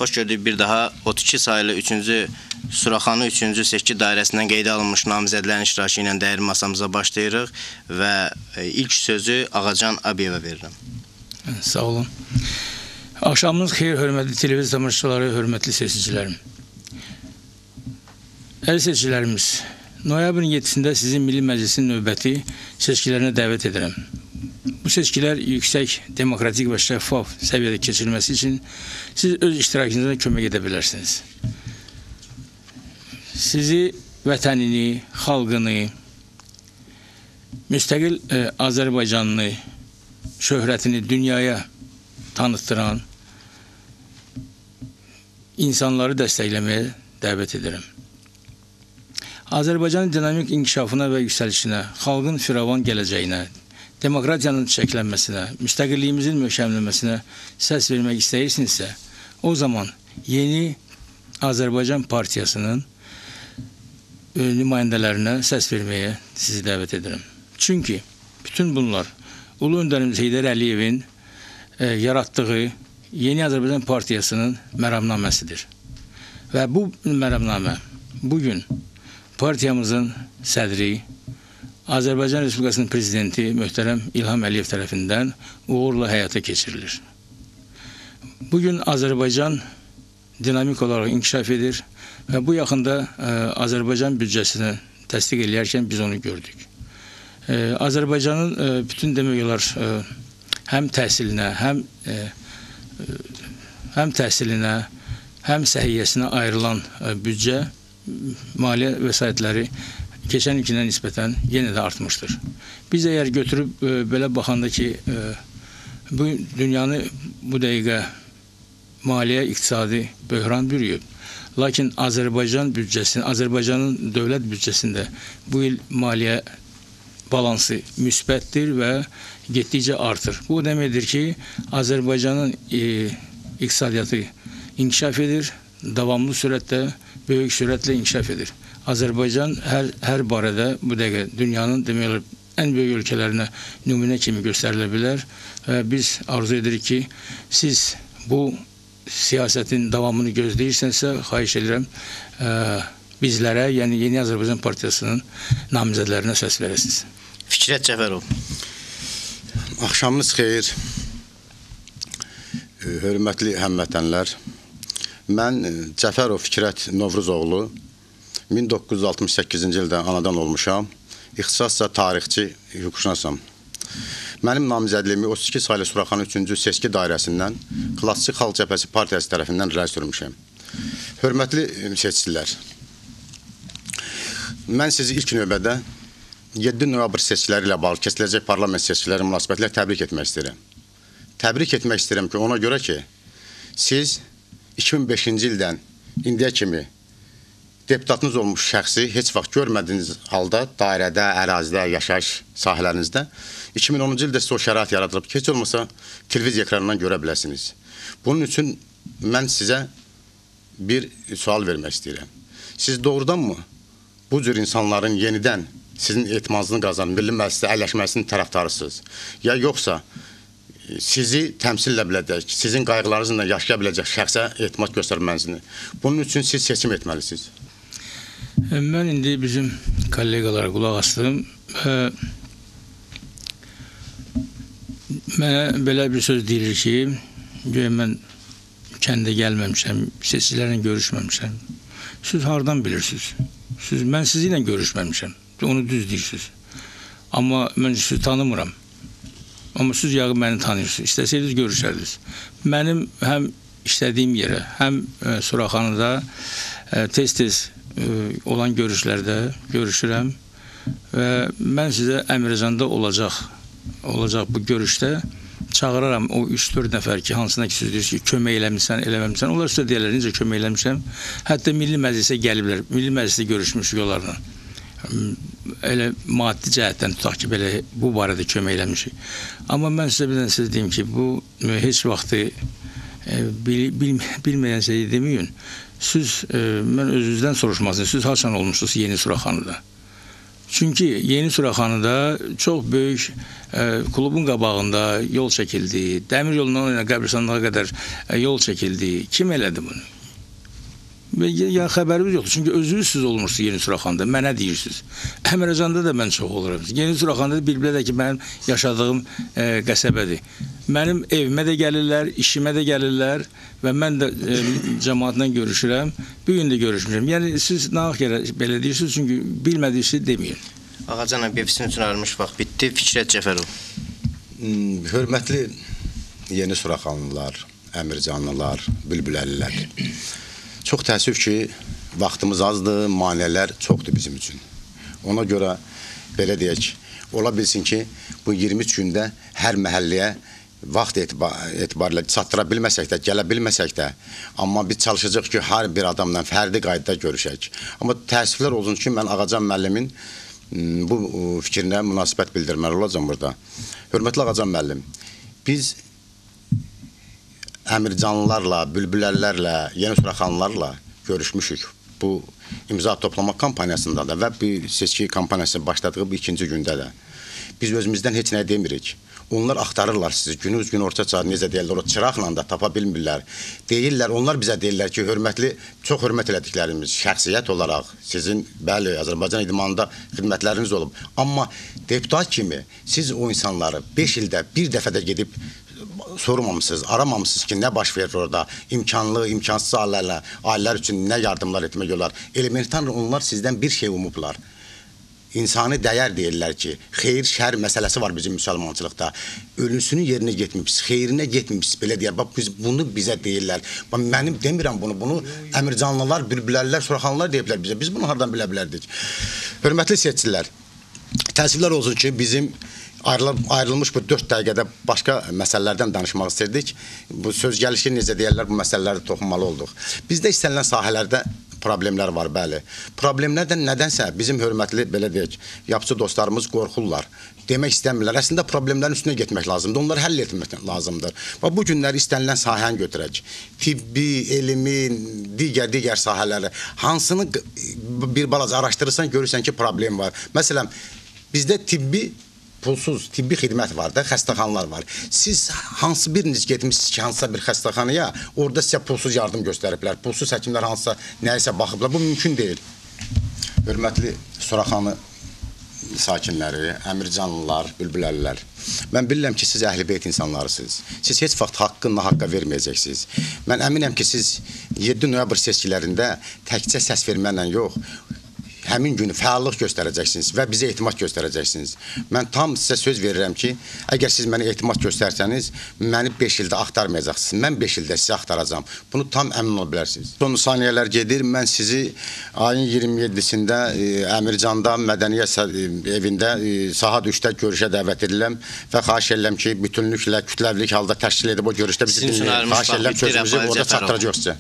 Xoş gördük bir daha 32 sayılı 3-cü Suraxanı 3-cü seçki dairəsindən qeydə alınmış namizədlərin iştirakı ilə dəyərli masamıza başlayırıq və ilk sözü Ağacan Abiyevə verirəm. Sağ olun. Axşamınız xeyir, hörmətli televiziya tamaşaçıları, hörmətli seçicilərim. Əziz seçicilərimiz, noyabrın 7-sində sizi Milli Məclisin növbəti seçkilərinə dəvət edirəm. Bu seçkilər yüksək, demokratik və şəffaf səviyyədə keçirilməsi üçün siz öz iştirakınızla kömək edə bilərsiniz. Sizi vətənini, xalqını, müstəqil Azərbaycanını, şöhrətini dünyaya tanıtdıran insanları dəstəkləməyə dəvət edirəm. Azərbaycanın dinamik inkişafına və yüksəlişinə, xalqın firavan gələcəyinə, demokratiyanın çiçəklənməsinə, müstəqilliyimizin möhkəmlənməsinə səs vermək istəyirsinizsə, o zaman Yeni Azərbaycan Partiyasının nümayəndələrinə səs verməyə sizi dəvət edirəm. Çünki bütün bunlar Ulu Öndərimiz Heydər Əliyevin yaratdığı Yeni Azərbaycan Partiyasının məramnaməsidir. Və bu məramnamə bugün partiyamızın sədri, Azərbaycan Respublikasının prezidenti möhtərəm İlham Əliyev tərəfindən uğurla həyata keçirilir. Bugün Azərbaycan dinamik olaraq inkişaf edir və bu yaxında Azərbaycan büdcəsini təsdiq eləyərkən biz onu gördük. Azərbaycanın bütün demək olar həm təhsilinə, həm təhsilinə, həm səhiyyəsinə ayrılan büdcə, maliyyə vəsaitləri keçən ilkinə nisbətən yenə də artmışdır. Biz əgər götürüb belə baxanda ki, bu dünyanı bu dəqiqə maliyyə, iqtisadi böhran bürüyüb. Lakin Azərbaycan büdcəsinin, Azərbaycanın dövlət büdcəsində bu il maliyyə balansı müsbətdir və getdikcə artır. Bu deməkdir ki, Azərbaycanın iqtisadiyyatı inkişaf edir, davamlı sürətdə, böyük sürətlə inkişaf edir. Azərbaycan hər barədə bu dəqiqə dünyanın demək olar ən böyük ölkələrinə nümunə kimi göstərilə bilər və biz arzu edirik ki, siz bu siyasətin davamını gözləyirsinizsə, xahiş edirəm bizlərə, yəni Yeni Azərbaycan Partiyasının namizədlərinə səs verəsiniz. Fikrət Cəfərov. Axşamınız xeyir, hörmətli həmvətənlər. Mən Cəfərov Fikrət Novruzoğlu, 1968-ci ildə anadan olmuşam. İxtisasca tarixçi, hüquqşünasam. Mənim namizədliyimi 32 sayılı Suraxanı 3-cü seçki dairəsindən Klassik Xalq Cəbhəsi Partiyası tərəfindən irəli sürmüşəm. Hörmətli seçicilər, mən sizi ilk növbədə 7 noyabr seçkiləri ilə bağlı keçiriləcək parlament seçkiləri münasibətilə təbrik etmək istəyirəm. Təbrik etmək istəyirəm ki, ona görə ki, siz 2005-ci ildən indiyə kimi deputatınız olmuş şəxsi heç vaxt görmədiyiniz halda dairədə, ərazidə, yaşayış sahələrinizdə 2010-cu ildə sizə o şərait yaradılıb ki, heç olmasa televiziya ekranından görə biləsiniz. Bunun üçün mən sizə bir sual vermək istəyirəm. Siz doğrudanmı bu cür insanların yenidən sizin etimadınızı qazanan Milli Məclisdə əyləşməsinin tərəfdarısınız? Ya yoxsa sizi təmsil edə biləcək, sizin qayğılarınızla yaşaya biləcək şəxsə etimad göstərməlisiniz? Bunun üçün siz seçim etməlisiniz. Mən indi bizim kollegalara qulaq astım və mənə belə bir söz deyilir ki, güya mən kəndə gəlməmişəm, seçicilərlə görüşməmişəm. Siz hardan bilirsiniz? Mən sizinlə görüşməmişəm, onu düz deyirsiniz. Amma mən sizi tanımıram. Amma siz yəqin məni tanıyırsınız. İstəsəydiniz görüşərdiniz. Mənim həm işlədiyim yerə, həm Suraxanıda tez-tez olan görüşlərdə görüşürəm və mən sizə Əmircanda olacaq bu görüşdə çağıraram o 3-4 nəfər ki, hansına ki, siz deyirsiniz ki, kömək eləmişsən, eləməmişsən. Onlar sizə deyirlər, necə kömək eləmişəm. Hətta Milli Məclisə gəliblər, Milli Məclisdə görüşmüşük onlarla. Elə maddi cəhətdən tutaq ki, belə bu barədə kömək eləmişik. Amma mən sizə bir dənə söz deyim ki, bu heç vaxtı bilməyən şey deməyin. Siz, mən özünüzdən soruşmasın, siz haçan olmuşsunuz Yeni Suraxanıda? Çünki Yeni Suraxanıda çox böyük klubun qabağında yol çəkildi, dəmir yolundan qəbristanlığa qədər yol çəkildi. Kim elədi bunu? Yəni xəbərimiz yoxdur. Çünki özünüz siz olmursunuz Yeni Suraxanıda, mənə deyirsiniz. Əmircanda da mən çox oluram. Yeni Suraxanıda bilbilə də ki, mənim yaşadığım qəsəbədir. Mənim evimə də gəlirlər, işimə də gəlirlər və mən də cəmaatla görüşürəm. Bu gün də görüşmüşəm. Yəni siz nahaq yerə belə deyirsiniz, çünki bilmədiyinizi deməyin. Ağacan Əbiyev, sizin üçün ayrılmış vaxt bitdi. Fikrət Cəfərov. Hörmətli Yeni Suraxanlılar, Əmircanlılar, Bülbüləlilər. Çox təəssüf ki, vaxtımız azdır, maneələr çoxdur bizim üçün. Ona görə belə deyək, ola bilsin ki, bu 23 gündə hər məhəlləyə vaxt etibarilə çatdıra bilməsək də, gələ bilməsək də, amma biz çalışacağıq ki, hər bir adamla fərdi qaydada görüşək. Amma təəssüflər olsun ki, mən Ağacan müəllimin bu fikrinə münasibət bildirməli olacağam burada. Hörmətli Ağacan müəllim, biz Əmircanlılarla, Bülbülərlərlə, Yeni Suraxanlılarla görüşmüşük. Bu imza toplama kampaniyasında da və bu seçki kampaniyası başladığı bu ikinci gündə də. Biz özümüzdən heç nə demirik. Onlar axtarırlar sizi. Günüz gün orta çağ, necə deyirlər, o çıraqla da tapa bilmirlər. Deyirlər, onlar bizə deyirlər ki, hörmətli, çox hörmət elədiklərimiz şəxsiyyət olaraq sizin, bəli, Azərbaycan idmanında xidmətləriniz olub. Amma deputat kimi siz o insanları 5 ildə bir dəfə də gedib sormamışsınız, aramamışsınız ki, nə baş verir orada, imkanlı, imkansız ailələr üçün nə yardımlar etmək olar. Elementar onlar sizdən bir şey umublar. İnsani dəyər deyirlər ki, xeyir, şər məsələsi var bizim müsəlmançılıqda. Ölüsünün yerinə getməmişsiniz, xeyrinə getməmişsiniz, belə deyər. Bax, biz bunu bizə deyirlər. Bax, mənim demirəm bunu, bunu Əmircanlılar, Bülbülərlər, Suraxanlılar deyiblər bizə. Biz bunu hardan bilə bilərdik? Hörmətli seçicilər, təəssüflər olsun ki, bizim ayrılmış bu 4 dəqiqədə başqa məsələlərdən danışmaq istirdik. Bu söz gəlişi necə deyərlər, bu məsələlərdə toxunmalı olduq. Bizdə istənilən sahələrdə problemlər var, bəli. Problemlərdən nədənsə bizim hörmətli, belə deyək, yapıcı dostlarımız qorxurlar. Demək istəmirlər. Əslində problemlərin üstünə getmək lazımdır. Onları həll etmək lazımdır. Bax, bu günlər istənilən sahəni götürək. Tibbi, elmi, digər sahələri. Hansını bir balaca araşdırırsan, görürsən ki, problem var. Məsələn, bizdə tibbi pulsuz tibbi xidmət var da, xəstəxanalar var. Siz hansı biriniz getmişsiniz ki, hansısa bir xəstəxanaya, orada sizə pulsuz yardım göstəriblər, pulsuz həkimlər hansısa nəyisə baxıblar. Bu mümkün deyil. Hörmətli Suraxanı sakinləri, Əmircanlılar, Bülbülərlər, mən bilirəm ki, siz əhl-i beyt insanlarısınız. Siz heç vaxt haqqı nahaqqa verməyəcəksiniz. Mən əminəm ki, siz 7 noyabr seçkilərində təkcə səs verməklə yox, həmin günü fəallıq göstərəcəksiniz və bizə etimad göstərəcəksiniz. Mən tam sizə söz verirəm ki, əgər siz mənə etimad göstərsəniz, məni 5 ildə axtarmayacaqsınız. Mən 5 ildə sizi axtaracağam. Bunu tam əmin ola bilərsiniz. Son saniyələr gedir. Mən sizi ayın 27-sində Əmircanda Mədəniyyət evində saat 3-də görüşə dəvət edirəm və xahiş edirəm ki, bütünlüklə, kütləvilik halda təşkil edib o görüşdə bizi dinləyin. Xahiş edirəm, sözümüzü orada çatdıracaq sizə.